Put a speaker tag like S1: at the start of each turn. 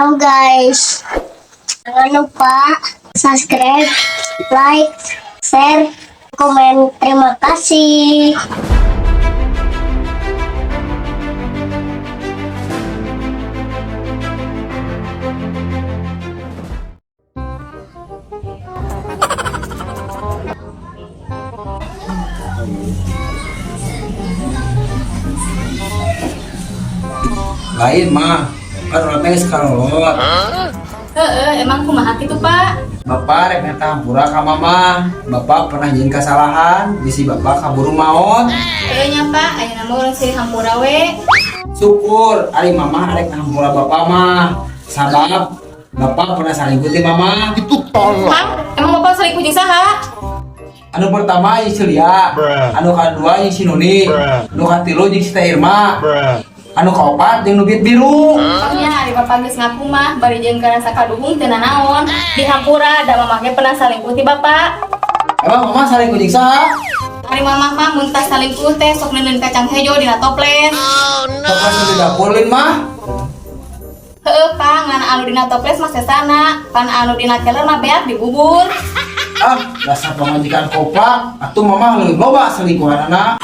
S1: Halo guys, jangan lupa subscribe, like, share, komen. Terima kasih.
S2: Lain mah kan urang teh geus karolot.
S3: Heeh, emang kumaha kitu, Pak?
S2: Bapak rek minta hampura ka Mama. Bapak pernah nyieun kasalahan, bisi Bapak kaburu maot.
S3: Heeh nya, Pak, ayeuna mah urang silih hampura we.
S2: Syukur ari Mama arek hampura Bapak mah. Sabab Bapak pernah salingkuh ti Mama.
S3: Hah? Emang Bapak selingkuh jeung saha?
S2: Anu pertama jeung si Lia, anu kadua jeung si Nuni, anu katilu jeung si Teh Irma, anu kaopat jeung nu bit biru.
S3: Nya ari Bapak geus ngaku mah bari jeung karasa kaduhung teu nanaon. Dihampura da Mamah ge pernah salingkuh ti Bapak.
S2: Emang Mama salingkuh jeung saha?
S3: Ari Mamah mah mun tas salingkuh teh sok neuneun kacang hejo dina toples.
S2: Toples nu di dapur lin, Mah?
S3: Heeh, Pak, ngan anu dina toples mah sesana, pan anu dina keler mah beak dibubur.
S2: Ah, dasar pamajikan koplak, atuh Mama leuwih loba selingkuhanana.